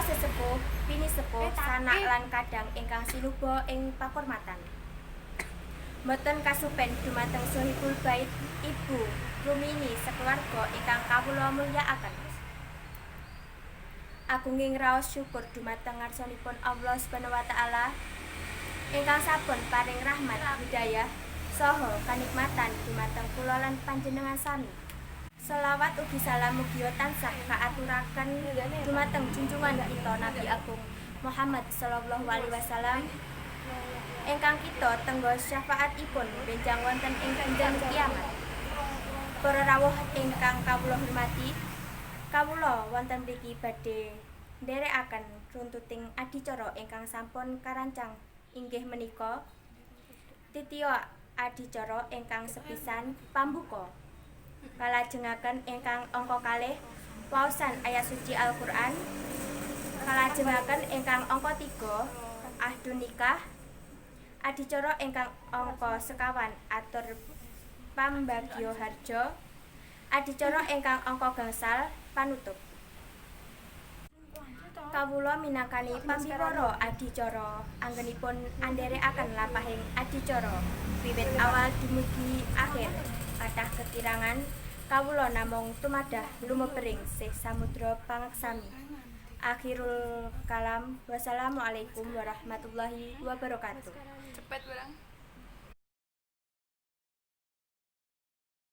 sesepuh, pinisepuh, sanak lan kadang ingkang sinuba ing pakurmatan. Boten kasupen dumateng Shohibul Bait Ibu Rumini sakeluarga ingkang kawula mulyakaken. Agunging raos syukur dumateng ngarsanipun Allah Subhanahu wa taala ingkang sampun paring rahmat, hidayah saha kanikmatan dumateng kula lan panjenengan sami. Selawat ugi salam mugia tansah kaaturaken dumateng junjungan kita Nabi Agung Muhammad sallallahu alaihi wasallam ingkang kita tengga syafaatipun benjang wonten ing dinten kiamat. Para rawuh ingkang kawula hormati, kawula wonten mriki badhe nderekaken runtuting adicara ingkang sampun karancang, inggih menika titiya adicara ingkang sepisan, pambuka. Kalajengaken ingkang angka 2, waosan ayat suci Al-Qur'an. Kalajengaken ingkang angka 3, ahdun nikah. Adicara ingkang angka 25, atur pambagya harja. Adicara ingkang angka 0, panutup. Kawula minangkani pambiwara adicara anggenipun anderekaken lampahing adicara wiwit awal dumugi akhir. Kathah kekirangan kawula namung tumadah lumebering sih samudra pangaksami. Akhirul kalam, wassalamualaikum warahmatullahi wabarakatuh. Cepet barang.